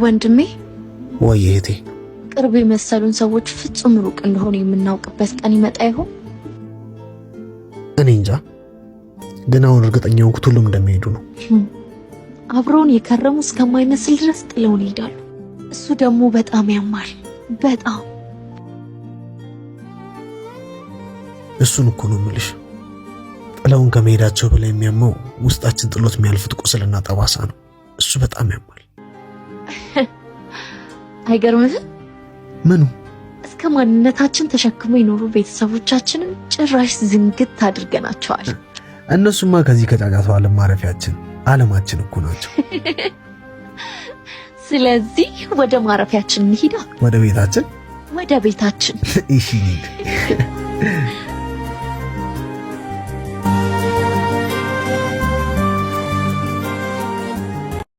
ወንድሜ። ወይ እህቴ። ቅርብ የመሰሉን ሰዎች ፍጹም ሩቅ እንደሆኑ የምናውቅበት ቀን ይመጣ ይሆን? እኔ እንጃ፣ ግን አሁን እርግጠኛ ሆንኩት ሁሉም እንደሚሄዱ ነው። አብረውን የከረሙ እስከማይመስል ድረስ ጥለውን ይሄዳሉ። እሱ ደግሞ በጣም ያማል። በጣም። እሱን እኮ ነው የምልሽ። ጥለውን ከመሄዳቸው በላይ የሚያመው ውስጣችን ጥሎት የሚያልፉት ቁስልና ጠባሳ ነው። እሱ በጣም ያማል። አይገርምህም? ምኑ? እስከ ማንነታችን ተሸክሞ የኖሩ ቤተሰቦቻችንን ጭራሽ ዝንግት አድርገናቸዋል። እነሱማ ከዚህ ከጫጫታው ዓለም ማረፊያችን ዓለማችን እኮ ናቸው። ስለዚህ ወደ ማረፊያችን እንሂዳ። ወደ ቤታችን። ወደ ቤታችን። እሺ እንሂድ።